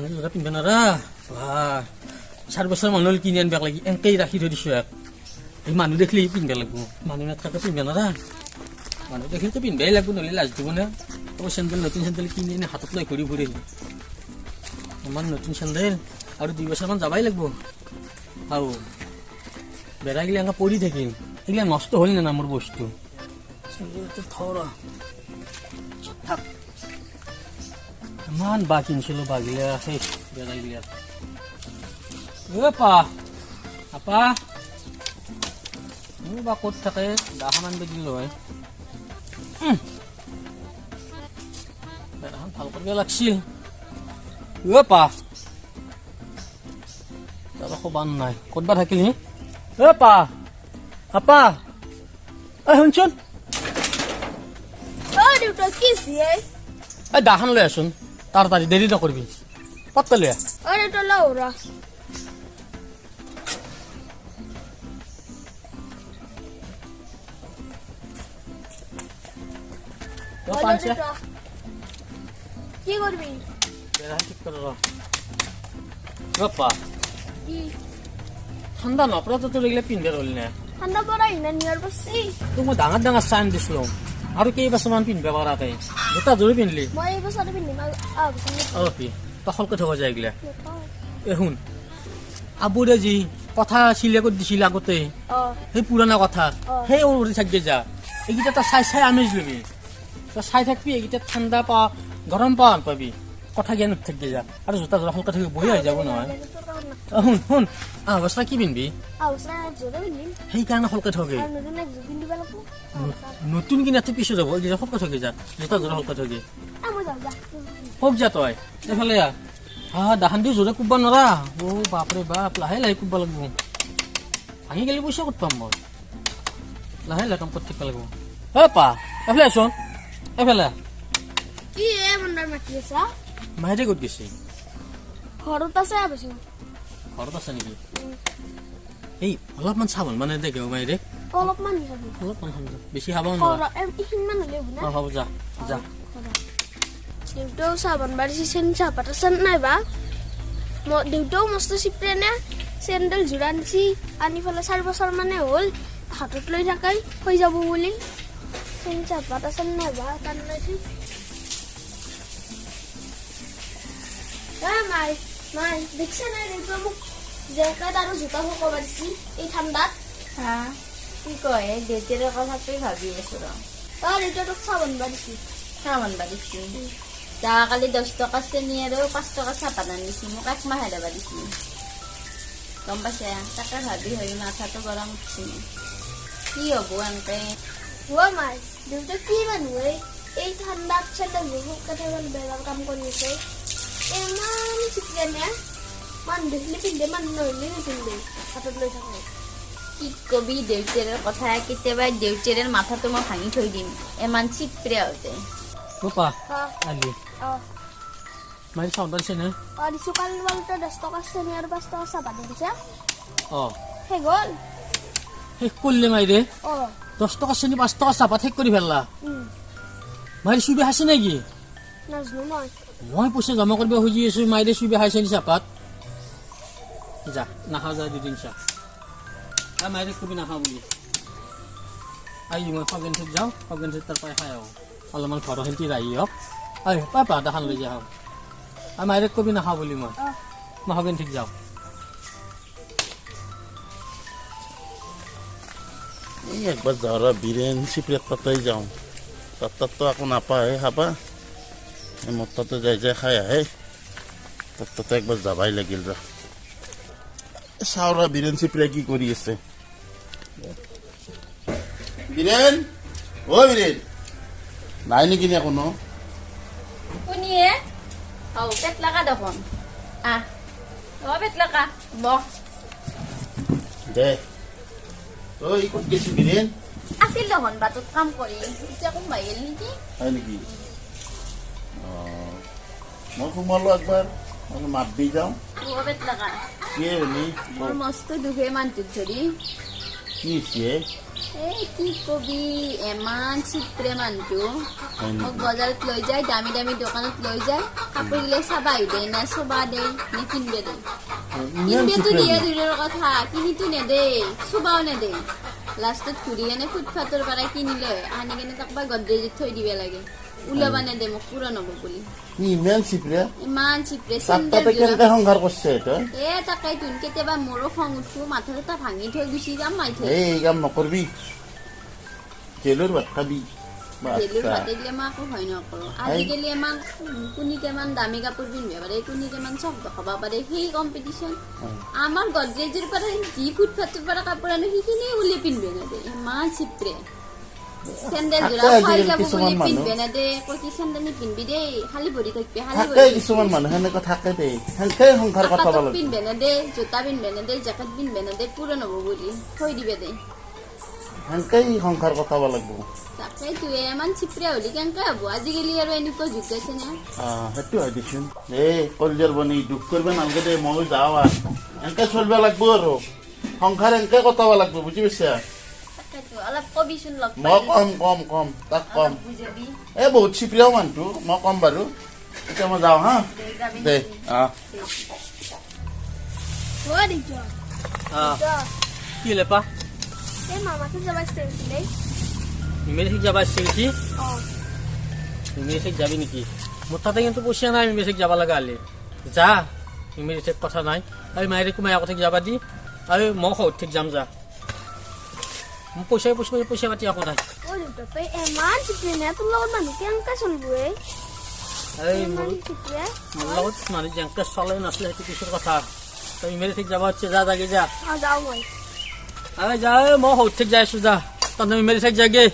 Sandal জোৰা পিন্ধিব নোৱাৰা। 4 বছৰ মান হ'ল কিনি আনবাক লাগি, এনেকেই ৰাখি থৈ দিছোঁ ইয়াক। এই মানুহ দেখিলে পিন্ধিব লাগিব, মানুহ নাথাকে পিন্ধিব নোৱাৰা। মানুহ দেখিলেতো পিন্ধিবই লাগিব, নহ'লে লাজ দিব না। চেণ্ডেল নতুন চেণ্ডেল কিনি আনি হাতত লৈ ঘূৰি ফুৰি, ইমান নতুন চেণ্ডেল আৰু 2 বছৰমান যাবাই লাগিব। আৰু বেৰাগিলা এনেকৈ পৰি থাকিল, এইগিলা নষ্ট হ'ল না মোৰ বস্তু। চেণ্ডেলটো থ থাক, ইমান বাঁহ কিনিছিলোঁ, বাঁহগিলা শেষ বেৰাগিলা। অ' পা আপা মোৰ বা ক'ত থাকে, দাখন আনিব দিলোঁ হয়। বেৰাখন ভাল কৰিব লাগছিল। অ' পা তাৰ খবান নাই, ক'ত বা থাকিলি? অ' পা আপা ঐ শুনচোন, এই দাখন লৈ আছোন, তাড়াতাড়ি দেৰি নকৰিবি, পটকৈ লৈ আহ। কি কৰবি? ঠিক কৰ। ঠান্ডা নপৰা তো তোৰ এইগিলা পিন্ধিব হ'ল না? ঠাণ্ডা পৰাই না নিয়াৰ পাছি। তোক মই ডাঙৰ ডাঙৰ চাইন দিছিলো, আৰু কেইবছৰমান পিন্ধিব পৰাকে জোতা জোৰ পিন্ধিলি। মই এই বছৰতে পিন্ধিম। অ' কি তই সলকে থব যায় এইগিলা। এ শুন, আবুৰে যি কথা চিলেকত দিছিল আগতে, সেই পুৰণা কথা সেই উৰি থাকবি যা। এইকেইটা তই চাই চাই আমেজ ল'বি, তই চাই থাকবি, এইকেইটা ঠাণ্ডা পা গৰম পা পাবি, কথা জ্ঞান থাকবি যা। আৰু জোতা জোৰা সলকে থাকি বহি আহি যাব নহয়। শুন শুন, আহ বছৰা কি পিন্ধিবি? সেইকাৰণে সলকে থগে, নতুন কিনাটো পিছত হ'ব, এইকেইটা সলকে থগে যা, জোতা জোৰা সলকে থগে। কওক যা তই এইফালে আহ। হা দাহান দি জোৰে কোববা নোৱাৰা। অ' বাপৰে বাপ, লাহে লাহে কোববা লাগিব, ভাঙি গেলে পইচা ক'ত পাম মই? লাহে লাহে কাম কৰি থাকিব লাগিব। অ' পা এইফালে আছোন, এইফালে। কি এ মন্দাৰ মাতি আছা? মাহেৰে ক'ত গৈছে? ঘৰত আছে। ঘৰত আছে নেকি? এই অলপমান চাবোন মানে দে গেও মাহেৰে। অলপমান অলপমান খাম, বেছি খাব নোৱাৰা। এইখিনিমান হ'লে হ'ব না? অ' হ'ব, যা যা। দেউতাও চাহ বনবা দিছে, চেনি চাহপাত আছে নাই বা? দেউতাও মস্ত চিপৰে নে চেণ্ডেল যোৰা আনিছি, আনি পেলাই 4 বছৰ মানে হ'ল, হাতত লৈ থাকাই হৈ যাব বুলি। চেনি চাহপাত আছে নাই বা? টান লৈছি। মাই মাই দেখছে নাই দেউতা মোক জেকেট আৰু জোতা শুকাব দিছি এই ঠাণ্ডাত। হা কি কয়, দেউতাৰ কথাটোৱে ভাবি আছো ৰ। অ' দেউতা তোক চাহ বনবা দিছি। চাহ বনবা দিছি? যোৱাকালি 10 টকা চেনি আৰু 5 টকা চাহপাত আনিছি, মোক 1 মাহে দেবা দিছি, গম পাইছে? তাকে ভাবি ভাবি মাথাটো গৰম উঠছি। কি হ'ব এনেকে? হোৱা মাই, দেউতা কি মানুহ এই ঠাণ্ডাত চেণ্ডেল শুকাই বেয়া কাম কৰি আছে। ইমান চিপৰে নে, মানুহ দেখিলে পিন্ধে, মানুহ নহ'লে নিপিন্ধে, হাতত লৈ থাকে। কি কবি দেউতাৰ কথা, কেতিয়াবা দেউতাৰ মাথাটো মই ভাঙি থৈ দিম, ইমান চিপৰে হওঁতে। পা আলি মাৰি চাউণ্ড দিছে নে? অ' দিছোঁ। কালি তোমালোকে 10 টকা চেনি আৰু 5 টকা চাহপাত দিছা। অ' শেষ হ'ল? শেষ কৰিলে মাইৰে? অ' 10 টকা চেনি 5 টকা চাহপাত শেষ কৰি পেললা? মাইৰে চুবি খাইছে নেকি? নাজানো মই। মই পইচা জমা কৰিব খুজি আছোঁ, মাইৰে চুবি খাইছে নি চাহপাত? যা নাখাওঁ যা, দুদিন চাহ। মাইৰে কবি নাখাওঁ বুলি। আহি মই খগেনথিত যাওঁ, খগেনথিত তাৰ পৰাই খাই আহোঁ, অলপমান ঘৰৰ খেতি ৰাহি হওক। ঐ পাপা দাখন লৈ যাওঁ। আৰু মাইৰে কবি নাখাওঁ বুলি, মই মই খগেনথিত যাওঁ। এই একবাৰ যাওঁ ৰ, বীৰেণ চিপৰেক তাতেই যাওঁ। তাত তাততো একো নাপায় খাবা, মোৰ তাতে যাই যাই খাই আহে। তাত তাতে একবাৰ যাবাই লাগিল ৰ। চাওঁ ৰ বীৰেণ চিপৰে কি কৰি আছে। বীৰেণ, অ' বীৰেণ নাই নেকি নে কোনো? কোনিয়ে? অ' পেট লগা দেখোন। আহ অ' পেট লগা বহ দে। ঐ ক'ত গৈছি বীৰেণ? আছিল দেখোন বাটত কাম কৰি, এতিয়া কোনোবা গেল নেকি? হয় নেকি? অ' মই সোমালো একবাৰ, মাত দি যাওঁ। অ' পেট লগা কি হলি? মোৰ মস্ত দুখে মানুহটোক ধৰি। কি হৈছে? এই কি কবি, ইমান চিত্ৰে মানুহটো মোক বজাৰত লৈ যায়, দামী দামী দোকানত লৈ যায়, কাপোৰ গিলা চাবা দে না চবা দে নে কিনবে দে। কিনবেতো দিয়ে দূৰৰ কথা, কিনিতো নেদে, চুবাও নেদে। লাষ্টত ঘূৰি কেনে ফুটপাথৰ পৰা কিনি লৈ আনি কেনে তাক বা গডৰেজত থৈ দিব লাগে, ওলাবা নেদে মোক পূৰণ হ'ব বুলি। ইমান চিপৰে, ইমান চিপৰে। সংসাৰ কৰিছে তই? এ তাকেই তোন, কেতিয়াবা মোৰো খং উঠো, মাথা চাথা ভাঙি থৈ গুচি যাম। মাই থৈ এই কাম নকৰবি, জেলৰ ভাত খাবি। জেলৰ ভাত দিলে মই একো ভয় নকৰো। আজিকালি ইমান কোনি কিমান দামী কাপোৰ পিন্ধিব পাৰে, কোনি কিমান চখ দেখাব পাৰে, সেই কম্পিটিশ্যন। আমাৰ গডৰেজৰ পৰা যি ফুটপাথৰ পৰা কাপোৰ আনো সেইখিনি উলিয়াই পিন্ধিব নেদে, ইমান চিপৰে। চেন্দেল যোৰা খাই যাব বুলি পিন্ধিব নেদে, কয় কি চেন্দেল নিপিন্ধিবি দেই, খালী ভৰি থাকবি, খালী ভৰি। কিছুমান মানুহ সেনেকুৱা থাকে দেই, সেনেকে সংসাৰ কথা বলে। পিন্ধিব নেদে, জোতা পিন্ধিব নেদে, জেকেট পিন্ধিব নেদে, পূৰণ হ'ব বুলি থৈ দিবে দে। সেনেকেই সংসাৰ কটাব লাগিব। তাকেইতো, ইমান চিপৰা হ'লে কেনেকে হ'ব? আজিকালি আৰু এনেকুৱা যুগ আছে না। সেইটো হয় দেচোন। এই কলিজাৰ বনি দুখ কৰিব নালাগে দে, ময়ো যাওঁ আৰু এনেকে চলিব লাগিব আৰু সংসাৰ এনেকে কটাব লাগিব, বুজি পাইছা? অলপ কবিচোন লগ। মই কম কম কম তাক কম, এই বহুত চিপৰিয়াও মানুহটো, মই কম বাৰু। এতিয়া মই যাওঁ হা, দে। কি হ'লে পা? যাবি নেকি? মোৰ তাতে কিন্তু পইচা নাই, মিমেচিক যাব লগা হ'লে যা, মিমেচিক কথা নাই। আৰু মায়েৰে কুমাই আগতে যাবা দি, আৰু মই সৰু ঠিক যাম যা। মোৰ পইচা পইচা পইচা পাতি একো নাই। মোৰ লগত মানুহ যেনেকে চলে নাছিলে সেইটো পিছৰ কথা। তই মিমেচিক যাব হচ্ছে, যা যাগে যা। আৰে যা, মই সৰু ঠিক যাই আছো, যা তহঁতে মিমেচিক যাগে।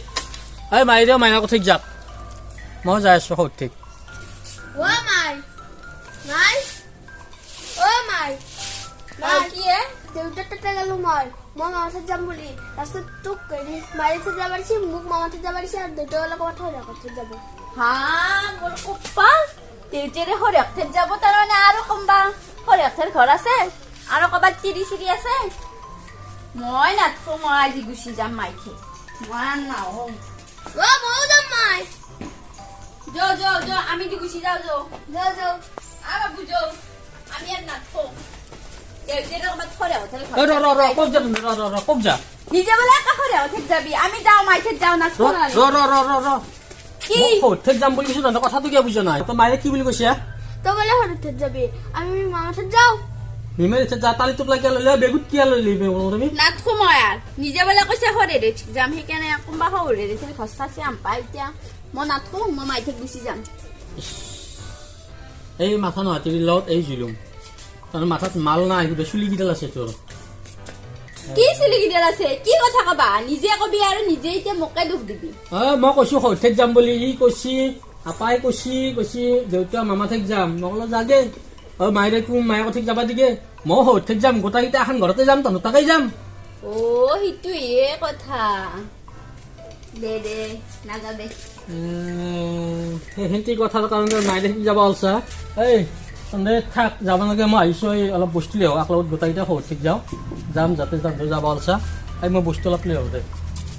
এই মায়েৰেও মাইনাকো ঠিক যাক, মই যাই আছো সৰু ঠিক। দেউতাৰ তাতে গ'লো মই, মই মামাৰ তাত যাম বুলি। তাৰপিছত তোক মায়েৰ তাত যাব দিছে, মোক মামাৰ তাত যাব দিছে, আৰু দেউতাৰ লগত সৰিয়হ যাব। হা মোৰ কপাল, দেউতাৰে সৰিয়হ ঠাইত যাব, তাৰমানে আৰু কোনোবা সৰিয়হ ঠাইৰ ঘৰ আছে, আৰু ক'ৰবাত তিৰি চিৰি আছে। মই নাথকো, মই আজি গুচি যাম মাইখে, মই নাহো। ময়ো যাম মাই। যো যো যো, আমি গুচি যাওঁ, যো যো যো। আ বাবু যো, আমি আর নাথকো। কথাটো কিয় বুজা নাই? তই মায়ে কি বুলি কৈছে? তই বোলে সৰু ঠাইত যাবি, আমি মামাৰ ঠাইত যাওঁ। বেগুত কিয় ললি তুমি? নাথকো মই আৰু নিজে বোলে কৈছে সৰে যাম, সেইকাৰণে কোনোবা সৰে ঘৰ চাইছে আম পাই। এতিয়া মই নাথকো, মই মাইঠেক গুচি যাম। এই মাথা নহাতিৰ লগত এই জুলুম, তাৰ মাথাত মাল নাই, গোটেই চুলি কেইডাল আছে তোৰ। কি চুলি কেইডাল আছে? কি কথা কবা, নিজে কবি আৰু নিজে এতিয়া মোকে দুখ দিবি। মই কৈছো সৰু ঠাইত যাম বুলি, ই কৈছি, আপাই কৈছি, কৈছি দেউতা মামা ঠাইত যাম। মই ক'লো যাগে, অ মায়েৰে কোন মায়েৰ ঠাইত যাবা দিগে, মই সৰু ঠাইত যাম, গোটেইকেইটা এখন ঘৰতে যাম, তহঁতৰ তাকেই যাম। অ সেইটোৱে কথা। দে দে নাযাওঁ দে। সেইখিনি কথাৰ কাৰণে মায়েৰে যাব ওলছা। এই তহঁতে থাক, যাব নালাগে, মই আহিছোঁ, এই অলপ বস্তু লৈ আহোঁ, লগত গোটেইকেইটা সৰু ঠিক যাওঁ, যাম যাতে তহঁতে যাব ওলছা। এই মই বস্তু অলপ লৈ আহোঁ দে,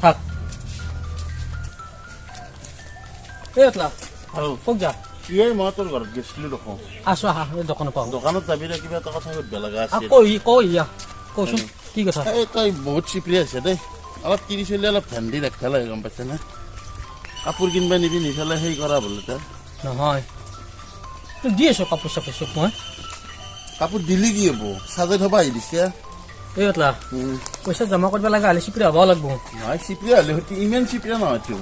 থাক। এই অতলা কওক যা। এই মই তোৰ ঘৰত গৈছিলো দেখোন। আছো আহা, এই দোকানত পাওঁ। দোকানত যাবি ৰে, কিবা এটা কথা সুধিব লগা আছিল। কৈ কৈ ইয়া কচোন, কি কথা? এই তই বহুত চিপৰি আছে দেই, অলপ তিৰি চলি অলপ ধ্যান দি ৰাখিব লাগে, গম পাইছে না? কাপোৰ কিনিবা নিবি নিফেলাই সেই কৰা বোলে তই। নহয় দি আছো কাপোৰ চাপোৰ চব মই। কাপোৰ দিলি কি হ'ব, সাজাই থবা আহি দিছে। এই অতলা পইচা জমা কৰিব লাগে, হ'লে চিপৰি হ'ব লাগিব। নহয় চিপৰি হ'লে সতি ইমান চিপৰি নহয়তো,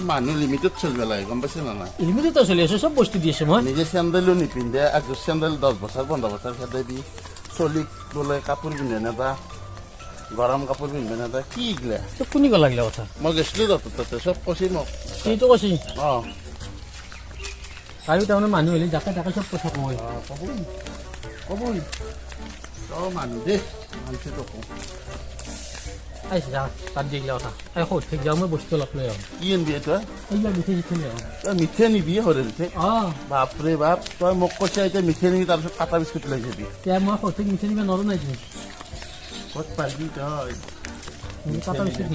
মানুহ লিমিটত চলিব লাগে, গম পাইছে না? নাই লিমিটতে চলি আছো, চব বস্তু দি আছো মই। নিজে চেণ্ডেলো নিপিন্ধে, একযোৰ চেণ্ডেল 10 বছৰ 15 বছৰ খেদাই দি চলিক বোলে কাপোৰ পিন্ধে নেদা, গৰম কাপোৰ পিন্ধে নেদা, কি এইগিলা? কোনি ক'লা এইগিলা কথা? মই গৈছিলো তাতে, চব কৈছি মোক। সেইটো কৈছি? অ। আৰু তাৰমানে মানুহ হ'লে যাকে তাকে চব কথা কয়। ক'বই ক'বই, চব মানুহ দেই, মানুহ কওঁ। এই যা, বাদ দি এইগিলা কথা। এই সৰু ঠিক যাওঁ, মই বস্তু অলপ লৈ আহোঁ। কি আনবি তই? এইবিলাক মিঠাই চিঠাই লৈ আহোঁ। তই মিঠাই নিবি সৰু মিঠাই? অ। বাপৰে বাপ, তই মোক কৈছা এতিয়া মিঠাই নিবি, তাৰপিছত কাটা বিস্কুট লৈ যাবি। এতিয়া মই সৰু ঠিক মিঠাই নিব নোৱাৰো নাই। ক'ত পাৰবি তই? কাটা উচিত।